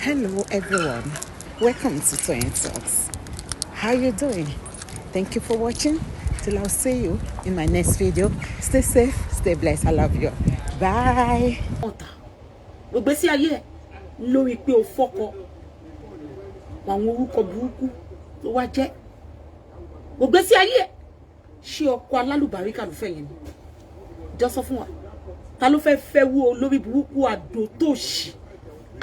Hello everyone, welcome to Toyeen Talks. How you doing? Thank you for watching. Till I'll see you in my next video. Stay safe, stay blessed. I love you. Bye. Ọ̀tá gbogbo sí ayé ẹ̀ lórí pé o fọ́kọ àwọn orúkọ burúkú tó wá jẹ́ gbogbo sí ayé ẹ̀. Ṣé ọkọ alálùbáríkà ló fẹ́ yẹn ni? Jọ sọ fún wa, ta ló fẹ́ fẹ́ wú olórí burúkú, àdótòṣì,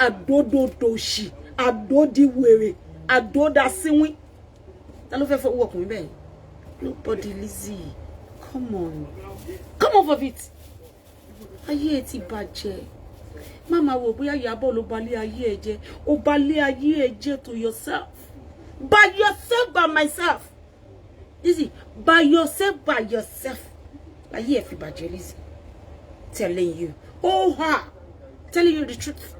àdódòdòṣì, àdódìwèrè, àdódàsíwín? Ta ló fẹ́ fẹ́ wú ọkùnrin bẹ́ẹ̀? Nobody. Lizzy, come on, come off of it. Ayé ẹ ti bàjẹ́. Má máa wò bóyá Ìyábọ̀ ló balẹ̀ ayé ẹ jẹ́. Ó balẹ̀ ayé ẹ jẹ́ to yourself, by yourself, by myself. Lizzy, by yourself, by yourself ayé ẹ fi bàjẹ́. Lizzy, telling you, oh ha, telling you the truth.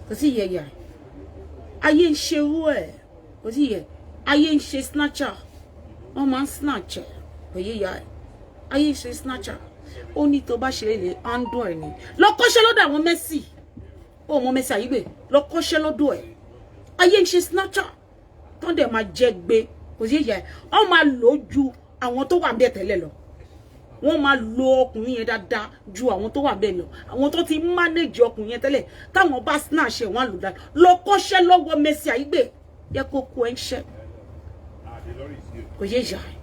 Kò sí yẹ̀yà ayé ń ṣerú ẹ̀, kò sí yẹ ayé ń ṣe snatcher. Wọ́n máa ń snatch ẹ̀, kò yé ya ẹ̀. Ayé ń ṣe snatcher. Ó ní tó bá ṣe lè handle ẹ̀ ní lọ kọ́ṣẹ́ lọ́dọ̀ àwọn Mercy. Ó mọ Mercy Àyígbè, lọ kọ́ṣẹ́ lọ́dọ̀ ẹ̀. Ayé ń ṣe snatcher tó ń dẹ̀ máa jẹ gbé, kò sí yẹ. Wọ́n máa lò ó ju àwọn tó wà ń bẹ̀ tẹ́lẹ̀ lọ. Wọ́n máa lo ọkùnrin yẹn dáadáa ju àwọn tó wà bẹ́ẹ̀ lọ. Àwọn tó ti manage ọkùnrin yẹn tẹ́lẹ̀, táwọn bá snatch ẹ̀, wọ́n á lò dáadáa. Lọ kọ́ṣẹ́ lọ́wọ́ Mercy Àyígbè, yẹ kó kó ẹ̀ ń ṣẹ́, kò yé ìyá ẹ̀.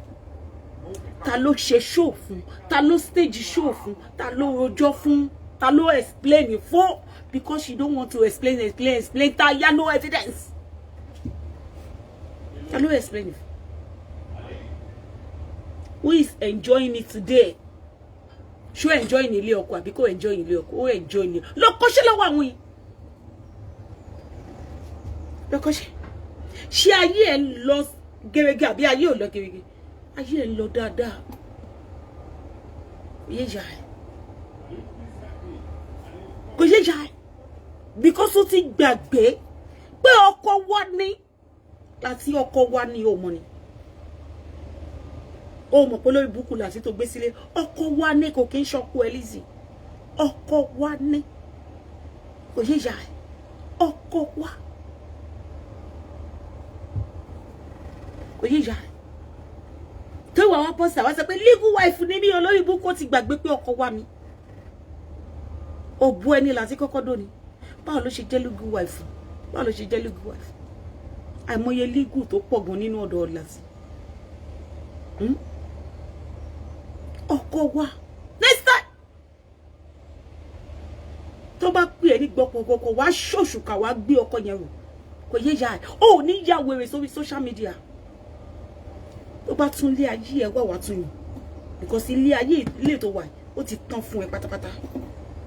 Ta ló ṣe show fún? Ta ló stage show fún? Ta ló rojọ́ fún? Ta ló explain fún? Because you don't want to explain, explain, explain. Ta ya no evidence. Ta ló explain fún? Who is enjoying it today? Ṣó enjoy ní ilé ọkọ àbí kò enjoy ní ilé ọkọ? Ó enjoy ní. Lọ kọ́ṣẹ́ lọ́wọ́ àwọn yìí, lọ kọ́ṣẹ́. Ṣé ayé ẹ̀ ń lọ gẹ́gẹ́ àbí ayé ò lọ gẹ́gẹ́? Ayé ẹ̀ ń lọ dáadáa. Kò yé ìyá ẹ̀, kò yé ìyá ẹ̀, because ó ti gbàgbé pé ọkọ wa ní láti ọkọ wa ní. Òmò ni ó mọ̀ pé lórí burúkú láti tó gbé sílé. Ọkọ wa ní, kò kí ń ṣọkú ẹ. Lizzy, ọkọ wa ní, kò yé ìyá ẹ. Ọkọ wa, kò yé ìyá ẹ. Tó ìwà wọn pọ́sì àwọn sọ pé legal wife ní mí. Olórí burúkú, ó ti gbàgbé pé ọkọ wa mi òbú ẹni láti kọ́kọ́ dóni. Báwo ló ṣe jẹ́ legal wife? Báwo ló ṣe jẹ́ legal wife? Àìmọye legal tó pọ̀ gan nínú ọ̀dọ̀ láti ọkọ wa. Next time tó bá pè é ní gbọpọgbọpọ, wá ṣòṣùkà, wá gbé ọkọ yẹn rò. Kò yé ya ẹ. Ó ní ya wèrè sórí social media. Tó bá tún ilé ayé ẹ wá, wá tún yàn, because ilé ayé ilé tó wà, ó ti tán fún ẹ pátápátá.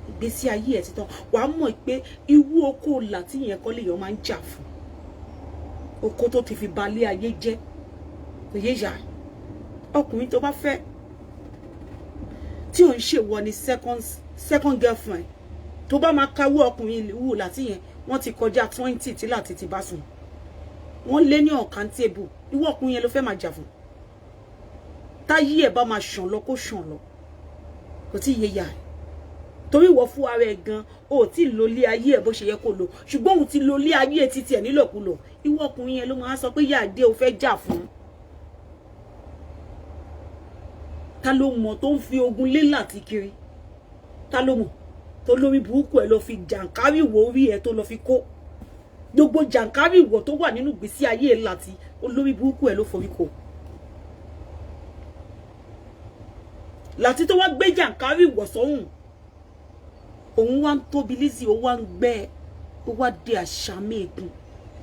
Ìgbésí ayé ẹ ti tán. Wàá mọ̀ pé irú oko làtí yẹn kọ́ lèèyàn máa ń jà fún, oko tó ti fi balẹ̀ ayé jẹ́. Kò yé ya ẹ. Ọkùnrin tó bá fẹ́ tí ò ń ṣèwọ ni second girlfriend, tó bá máa kawó ọkùnrin wù láti yẹn, wọ́n ti kọjá 20 tí láti ti bá sùn. Wọ́n lé ní uncountable. Ìwọ ọkùnrin yẹn ló fẹ́ máa jà fún. Táyé ẹ̀ bá máa ṣàn lọ, kó ṣàn lọ. Kò tí ì yé ya ẹ̀, torí ìwọ fún ara ẹ̀ gan o ò tí ì lo ilé ayé ẹ̀ bó ṣe yẹ kó lò, ṣùgbọ́n òun ti lo ilé ayé ẹ̀ títí ẹ̀ nílòkulò. Ìwọ ọkùnrin yẹn ló máa sọ pé yáàdé o fẹ́ jà fún. Ta ló mọ̀ tó ń fi ogun lé láti kiri? Ta ló mọ̀ tó lórí burúkú ẹ̀ lọ fi jàǹkárìwò orí ẹ̀, tó lọ fi kó gbogbo jàǹkárìwò tó wà nínú ìgbésí ayé ẹ̀ láti olórí burúkú ẹ̀ ló forí kó láti tó wá gbé jàǹkárìwò sọ́hùn? Òun wá ń tóbi. Lizzy, ó wá ń gbẹ, ó wá di àṣàmẹ́gun.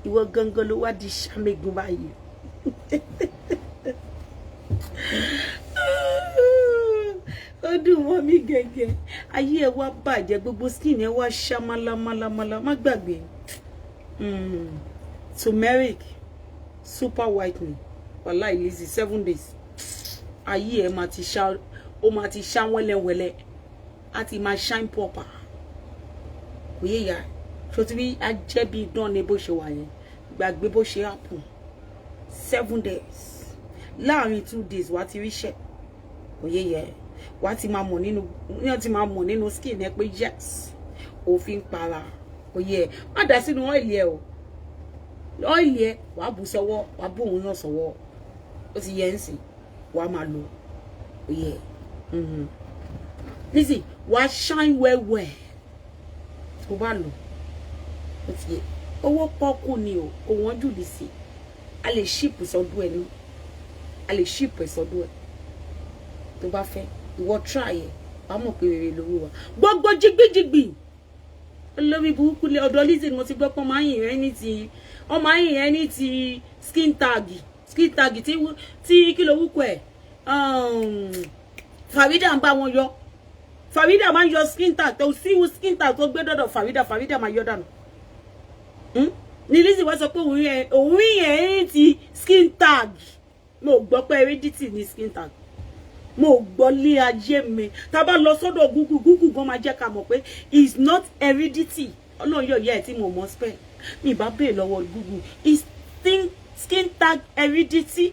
Ìwọ gangan ló wá di ṣàmẹ́gun báyìí. Ó dùn mọ́ mi gẹ́gẹ́. Ayé ẹ wá bàjẹ́, gbogbo skin ẹ wá ṣá málámálámálá. Má gbàgbé, turmeric super whitening. Wàláì Lizzy, 7 days, ayé ẹ máa ti ṣá, ó máa ti ṣá wẹ́lẹ́wẹ́lẹ́, á ti máa shine proper. Kò yé ya ṣó ti rí ajẹ́bí dán ni bó ṣe wà yẹn. Gbàgbé bó ṣe happen. 7 days, láàrin 2 days, wàá ti ríṣẹ́. Kò yé yẹ, wàá ti máa mọ̀ nínú, ní ti máa mọ̀ nínú skin ẹ pé yes, òfin para. Kò yẹ, má dà sínú oil ẹ o. Oil ẹ, wàá bù sọ́wọ́, wàá bù òun náà sọ́wọ́. Ó ti yẹ ń sìn, wàá máa lò. Ó yẹ, Lizzy, wàá shine well well tó bá lò. Ó ti yẹ, owó pọ́kú ni o, kò wọ́n jù. Lizzy, a lè ship sọ́dún ẹ̀ ní, a lè ship ẹ̀ sọ́dún ẹ̀ tó bá fẹ́. Ìwọ try ẹ̀, wàá mọ̀ pé rere lówó wa. Gbogbo jigbijigbi olórí burúkú lé ọ̀dọ̀ Lizzy ni mo ti gbọ́ pé wọ́n máa ń yìn ẹ́ ní ti skin tag, skin tag tí kí ló wúkọ ẹ̀, Farida ń bá wọn yọ. Farida máa ń yọ skin tag tó sí, skin tag tó gbé dọ́dọ̀ Farida, Farida máa yọ dànù ní. Lizzy wá sọ pé òun yẹn ní ti skin tag. Mo gbọ́ pé heredity ní skin tag, mo gbọ́ lé ayé mi. Tá a bá lọ sọ́dọ̀ Google, Google gan máa jẹ́ ká mọ̀ pé is not heredity. Ọlọ́run yóò yẹ ẹ̀ tí mo mọ̀ spell mi bá béèrè lọ́wọ́ Google, is skin tag heredity?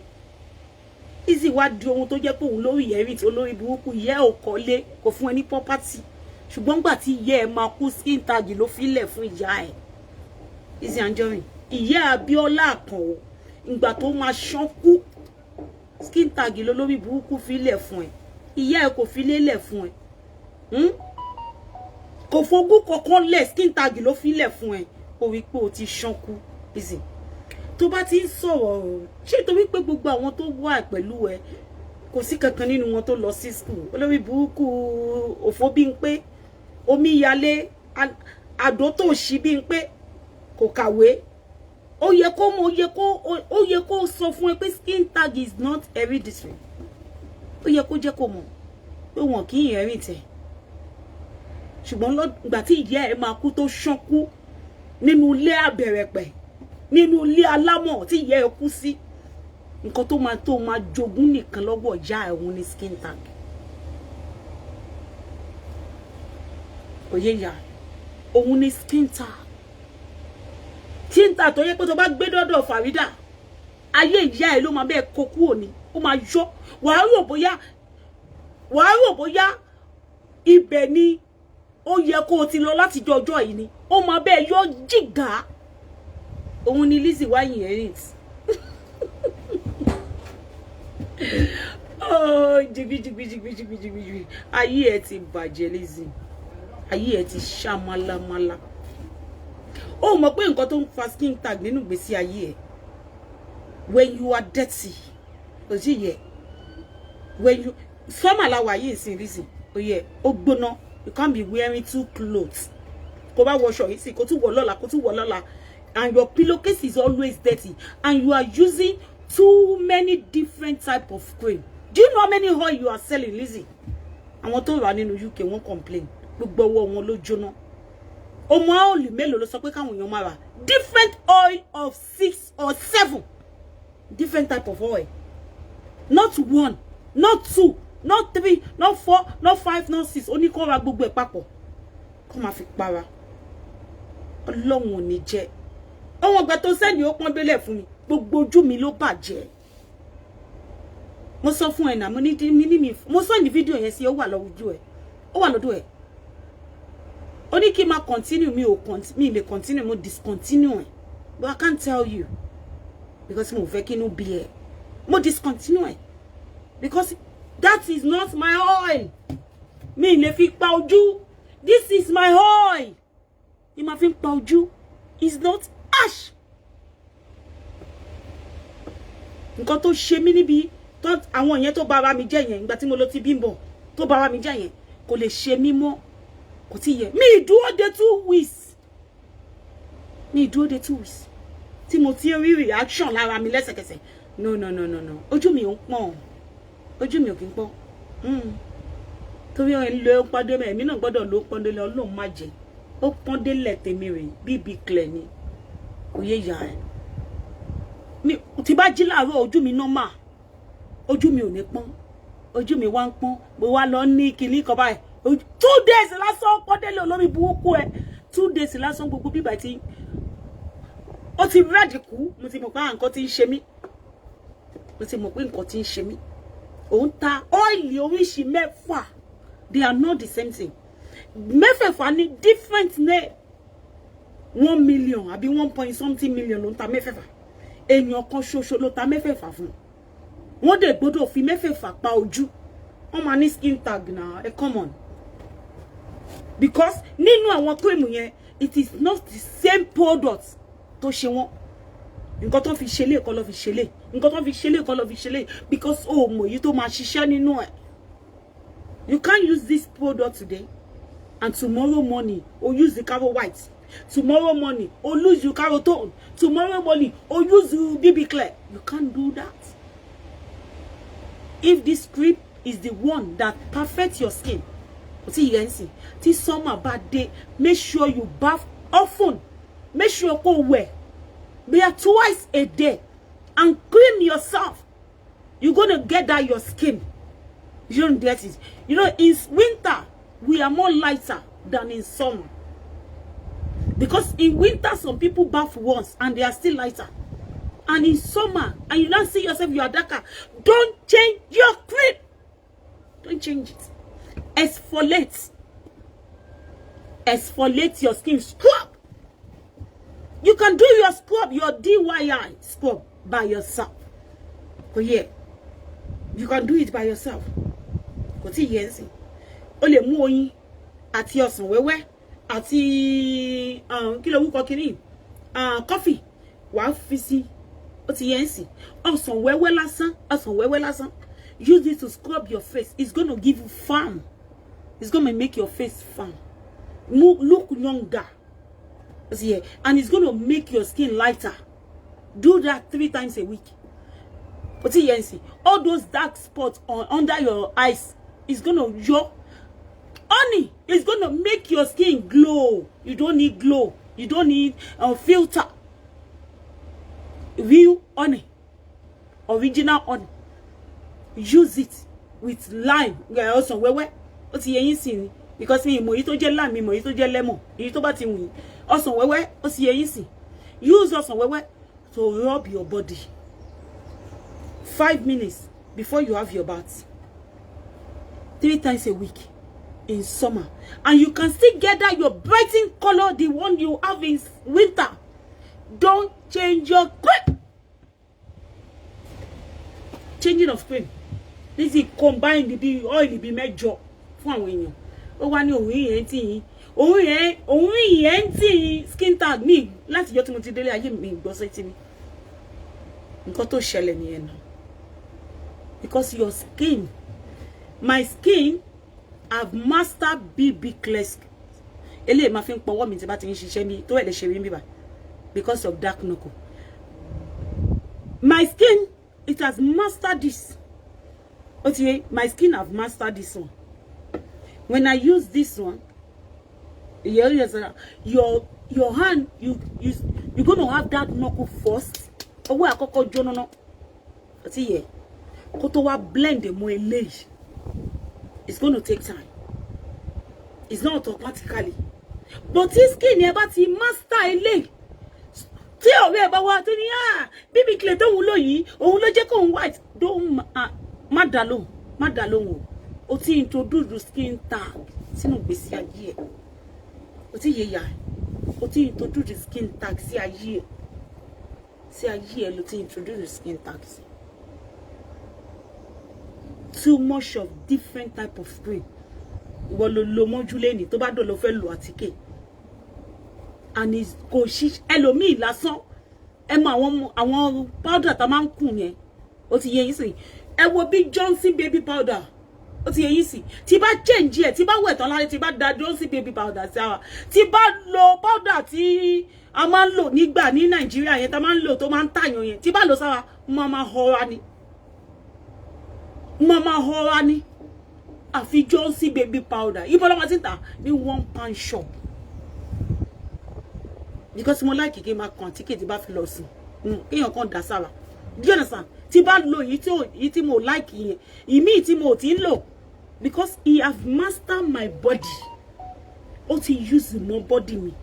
Lizzy wá di ohun tó jẹ́ pé òun lórí inherit. Olórí burúkú, ìyẹ́ ò kọ́lé, kò fún ẹ ní property, ṣùgbọ́n gbà tí ìyẹ́ ẹ máa kú, skin tag ló filẹ̀ fún ìyá ẹ̀. Lizzy Anjorin, ìyá Abíọ́lá Àkànó, ìgbà tó máa ṣán kú, skin tag ló lórí burúkú filẹ̀ fún ẹ. Ìyá ẹ kò fi lélẹ̀ fún ẹ, Kò fogún kankan lẹ̀, skin tag ló filẹ̀ fún ẹ. Ó wí pé o ti ṣán kú. Lizzy, tó bá ti ń sọ̀rọ̀, ṣé torí pé gbogbo àwọn tó wà pẹ̀lú ẹ, kò sí kankan nínú wọn tó lọ sí school? Olórí burúkú, òfò bí ń pé omi yalé àdó tó ṣí bí ń pé kò kàwé. Ó yẹ kó mọ̀, ó yẹ kó sọ fún ẹ pé skin tag is not hereditary. Ó yẹ kó jẹ́ kó mọ̀ pé wọn kì í inherit ẹ̀. Ṣùgbọ́n ìgbà tí ìyá ẹ̀ máa kú, tó ṣán kú nínú ilé àbẹ̀rẹ̀pẹ̀, nínú ilé alámọ̀ tí ìyá ẹ̀ kú sí, nǹkan tó máa jogún nìkan lọ́wọ́ ìyá ẹ̀ òun ní skin tag. Òye ìyá òun ní skin tag, skin tag tó yẹ pé tó bá gbé dọ́dọ̀ Farida, ayé ìyá ẹ̀ ló máa bẹ́ẹ̀ kó kúrò ní, ó máa yọ. Wàá rò bóyá ibẹ̀ ni ó yẹ kó o ti lọ láti jọ ọjọ́ yìí ni, ó máa bẹ́ẹ̀ yọ jìgá. Òun ni Lizzy wá inherit. Oh, jìgbì jìgbì jìgbì jìgbì jìgbì, ayé ẹ ti bàjẹ́. Lizzy, ayé ẹ ti ṣá málámálá. Ó mọ̀ pé nǹkan tó ń fa skin tag nínú ìgbésí ayé ẹ, when you are dirty, kò sí yẹ. When you summer la wà yìí ìsìn, Lizzy, ó yẹ ó gbóná. You can't be wearing two clothes. Kó bá wọṣọ yìí sí, kó tún wọ̀ lọ́la, kó tún wọ̀ lọ́la, and your pillowcase is always dirty and you are using too many different type of cream. Do you know how many oil you are selling, Lizzy? Àwọn tó rà nínú UK, wọ́n complain, gbogbo ọwọ́ wọn ló jóná. Ọmọ oil mélòó ló sọ pé káwọn èèyàn máa rà? Different oil of six or seven different type of oil, not one, not two, not three, not four, not five, not six. Ó ní kó ra gbogbo ẹ̀ papọ̀, kó máa fi para. Ọlọ́run ò ní jẹ́ ohun ọgbà tó sẹ́ni ó pọ́n bélẹ̀ fún mi. Gbogbo ojú mi ló bàjẹ́. Mo sọ fún ẹ náà, mo ní mi ní mi, mo sọ ní fídíò yẹn sí, ó wà lọ́wọ́ ẹ, ó wà lọ́dọ̀ ẹ. Ó ní kí n máa continue, mi ò mi lè continue, mo discontinue ẹ, but I can't tell you because mo fẹ́ kí inú bí ẹ. Mo discontinue ẹ because that is not my oil. Mi lè fi pa ojú. This is my oil ni ma fi ń pa ojú, is not ash. Nǹkan tó ṣe mí níbi tó àwọn yẹn tó bá ara mi jẹ́ yẹn, ìgbà tí mo lọ ti Bímbọ́ tó bá ara mi jẹ́ yẹn, kò lè ṣe mí mọ́. Kò tí yẹ mi ìdúró de 2 weeks, mi ìdúró de 2 weeks tí mo ti rí reaction lára mi lẹ́sẹ̀kẹsẹ̀. No, no, no, no, no, ojú mi ò ń pọ́n, ojú mi ò kí ń pọ́n torí ẹ̀ ń lo pọ́ndé mẹ́, èmi náà gbọ́dọ̀ ló pọ́ndé lọ. Ọlọ́run má jẹ́ ó pọ́ndé lẹ̀ tèmi rè bíbí clear ni. Òye ìyá ẹ̀ mi tí bá jí láàárọ̀, ojú mi normal, ojú mi ò ní pọ́n. Ojú mi wá ń pọ́n, mo wá lọ ní kinní kan báyìí. 2 days lásán, pọ́ndélé olórí burúkú ẹ, 2 days lásán, gbogbo bíbà tí ó ti rẹ́ẹ̀dì kú. Mo ti mọ̀ pé nǹkan ti ń ṣe mí, mo ti mọ̀ pé nǹkan ti ń ṣe mí. Òun ta oil oríṣi mẹ́fà, they are not the same thing. Mẹ́fẹ̀ẹ̀fà ní different name. 1 million àbí one point something million ló ń ta mẹ́fẹ̀ẹ̀fà. Èèyàn kan ṣoṣo ló ta mẹ́fẹ̀ẹ̀fà fún. Wọ́n dẹ̀ gbọ́dọ̀ fi mẹ́fẹ̀ẹ̀fà pa ojú. Wọ́n máa ní skin tag náà. Ẹ come on, because nínú àwọn cream yẹn, it is not the same product tó ṣe wọ́n. Nǹkan tó fi ṣe lé kọ́ ló fi ṣe lé, nǹkan tó fi ṣe lé kọ́ ló fi ṣe lé, because o mọ̀ èyí tó máa ṣiṣẹ́ nínú ẹ̀. You can't use this product today and tomorrow morning o use the Caro White, tomorrow morning o use the Carotone, tomorrow morning o use the BB Clear. You can't do that. If this cream is the one that perfect your skin, kò tí yẹn sìn, tí summer bá dé, make sure you bath often. Make sure kó wẹ̀ bóyá twice a day and cream yourself. You gonna get that your skin. You don't get it. In winter we are more lighter than in summer, because in winter some people bath once and they are still lighter, and in summer, and you don't see yourself, you are darker. Don't change your cream. Don't change it. Exfoliate, exfoliate your skin. Scrub. You can do your scrub, your DIY scrub by yourself. Oh yeah, you can do it by yourself. Kò tí yẹn sìn, o lè mú oyin àti ọsàn wẹ́wẹ́ àti kí ló wúkọ kínní, coffee, wàá fi sí. Ó ti yẹn sìn, ọsàn wẹ́wẹ́ lásán, ọsàn wẹ́wẹ́ lásán, use it to scrub your face. It's gonna give you firm, it's gonna make your face firm, look younger. Yeah, and it's gonna make your skin lighter. Do that three times a week. Ó ti yẹn sìn, all those dark spots on under your eyes is gonna yọ. Honey is gonna make your skin glow. You don't need glow, you don't need a filter. Real honey, original honey, use it with lime. Ọsàn wẹ́wẹ́, ó ti yẹ yín sí ni, because mi ìmọ̀ èyí tó jẹ́ lime, mi ìmọ̀ èyí tó jẹ́ lemon, èyí tó bá ti wù yín. Ọsàn wẹ́wẹ́, ó ti yẹ yín sí. Use ọsàn wẹ́wẹ́ to rub your body 5 minutes before you have your bath, three times a week in summer, and you can still get that your brighten color, the one you have in winter. Don't change your cream. Changing of cream, this is combined bí oil bí mẹ́jọ fún àwọn èèyàn. Ó wá ní òun yẹn tí yín, òun yẹn tí yín skin tag mi. Láti ìjọ́ tí mo ti délé ayé mi, gbọ́ sétí mi. Nǹkan tó ṣẹlẹ̀ nìyẹn náà, because your skin, my skin have mastered BB Clear. Eléyìí máa fi ń pọwọ́ mi tí bá ti ń ṣiṣẹ́ mi tó ẹ̀ lè ṣe rí mi bá, because of dark knuckle. My skin, it has mastered this. Ó ti yé, my skin have mastered this one. When I use this one, your hand, you gonna have that knuckle first. Ọwọ́ àkọ́kọ́ jóná náà. Ó ti yẹ kó tó wá blend mọ́ eléyìí. It's gonna take time. It's not automatically, but tí skin ẹ bá ti master eléyìí, tí ọ̀rẹ́ ẹ bá wá tó ní, "Ah, BB Clear tóun lò yìí, òun ló jẹ́ kóun white," don't, má dá lóhùn, má dá lóhùn o. O ti introduce skin tag sínú ìgbésí ayé ẹ. O ti yé ya, o ti introduce skin tag sí ayé ẹ, sí ayé ẹ ló ti introduce skin tag sí. Too much of different type of cream, ìwọ ló lo mọ́jú lẹ́nìí, tó bá dò ló fẹ́ lo àtíkè, and kò ṣí ẹlòmíì lásán. Ẹ mọ àwọn powder tá máa ń kùn yẹn, ó ti yé yín sìn. Ẹ wo bí Johnson baby powder, ó ti yé yín sìn. Tí bá change ẹ, tí bá wẹ̀ tán lálẹ́, tí bá da Johnson baby powder sí ara, tí bá lo powder tí a máa ń lò nígbà ní Nàìjíríà yẹn, tá máa ń lò tó máa ń tàyàn yẹn, tí bá lò sára, máa máa họra ni, máa máa họra ni. Àfi Johnson baby powder. Ibo ló máa ti ń tà? Ní £1 shop, because mo like kí n máa kàn tí kèdè bá fi lọ sùn, kéèyàn kan dà sára. Do you understand? Tí bá lo èyí tí mo like yẹn, ìmíì tí mo ti ń lò, because he have mastered my body, ó ti use mọ́ body mi.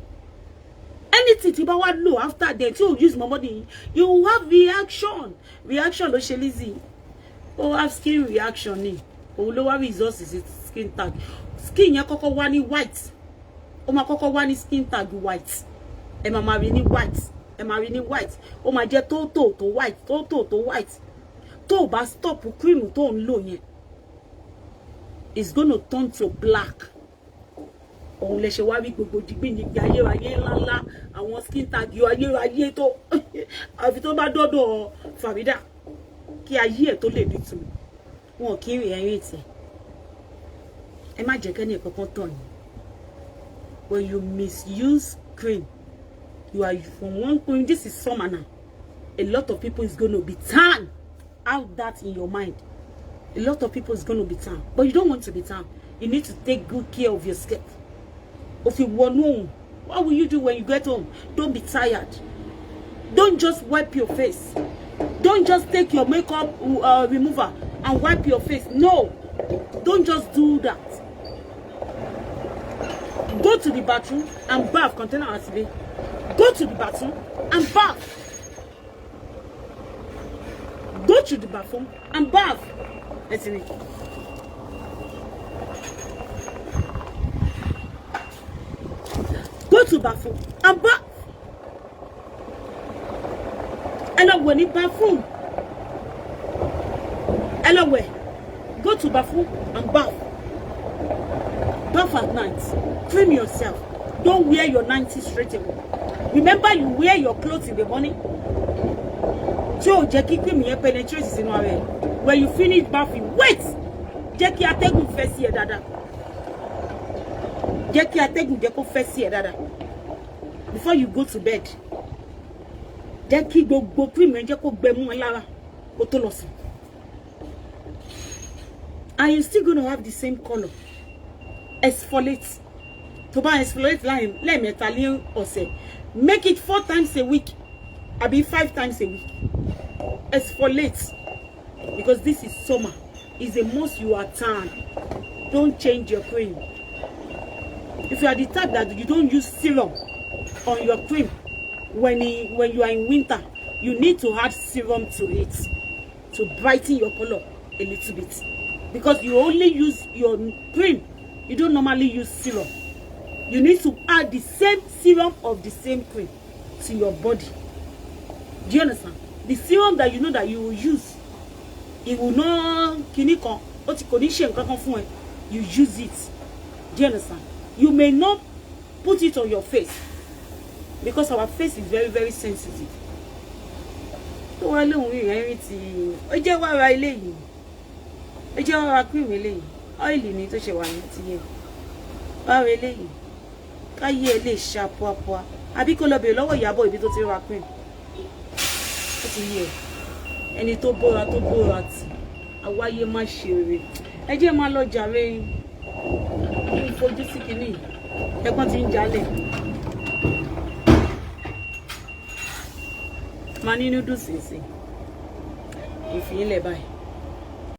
Anything tí bá wá lò after that tí ò use mọ́ body, you will have reaction. Reaction ló ṣe Lizzy. Ó have skin reaction ni, òun ló wá result sí skin tag. Skin yẹn kọ́kọ́ wá ní white, ó máa kọ́kọ́ wá ní skin tag white. Ẹ máa máa rí ní white, ẹ máa rí ní white. Ó máa jẹ́ tó tó tó white, tó tó tó white. Tó o bá stop cream tó ń lò yẹn, it's gonna turn to black. Òun lè ṣe wá rí gbogbo jìgbìnìgbì ayérayé ńláńlá, àwọn skin tag ayérayé tó àfi tó bá dọ́dọ̀ Farida kí ayé ẹ̀ tó lè nítumọ̀. Wọn kì í rí ẹ̀rín tẹ̀. Ẹ má jẹ́ kẹ́ni kankan tàn yín. When you misuse cream, you are from one cream. This is summer now, a lot of people is gonna be tan. Have that in your mind. A lot of people is gonna be tan, but you don't want to be tan. You need to take good care of your skin. If you want home, what will you do when you get home? Don't be tired. Don't just wipe your face. Don't just take your makeup remover and wipe your face. No, don't just do that. Go to the bathroom and bath. Container àtìlẹ. Go to the bathroom and bath. Go to the bathroom and bath. Ẹ ti rí. Go to bathroom and bath. Ẹ lọ wẹ̀ ní bathroom. Ẹ lọ wẹ̀. Go to bathroom and bath. Bath at night. Cream yourself. Don't wear your 90 straight away. Remember, you wear your clothes in the morning. Tí ò jẹ́ kí cream yẹn penetrate sínú ara ẹ̀. When you finish bathing, wait. Jẹ́ kí atẹ́gùn fẹ́ sí ẹ dáadáa. Jẹ́ kí atẹ́gùn jẹ́ kó fẹ́ sí ẹ dáadáa. Before you go to bed, jẹ́ kí gbogbo cream yẹn jẹ́ kó gbẹ mú ẹ lára kó tó lọ sùn. And you still gonna have the same colour. Exfoliate. Tó bá exfoliate lẹ́ẹ̀mẹ́ta ní ọ̀sẹ̀, make it 4 times a week àbí 5 times a week. Exfoliate, because this is summer. Is a must you are tan. Don't change your cream. If you are the type that you don't use serum on your cream when you are in winter, you need to add serum to it to brighten your color a little bit, because you only use your cream, you don't normally use serum. You need to add the same serum of the same cream to your body. Do you understand? The serum that you know that you will use, it will not kini kan ó ti kò ní ṣe nǹkan kan fún ẹ. You use it. Do you understand? You may not put it on your face because our face is very, very sensitive. Tó wá lóhùn ìrìn tí ó jẹ́ wá ra ilé yìí, ó jẹ́ wá ra cream eléyìí, oil ni tó ṣe wà ní tiyẹ, wá ra eléyìí káyé ẹ lè ṣá púápúá, àbí kó lọ bèrè lọ́wọ́ Ìyábọ̀ ibi tó ti ra cream. Ó ti yẹ ẹni tó bóra tó bóra tì àwáyé má ṣe rere. Ẹ jẹ́ máa lọ jàre, ń fojú sí kinní ẹ̀gbọ́n ti ń jalè. Máa ní noodles sínsìn ìfìyín lẹ̀ báyìí.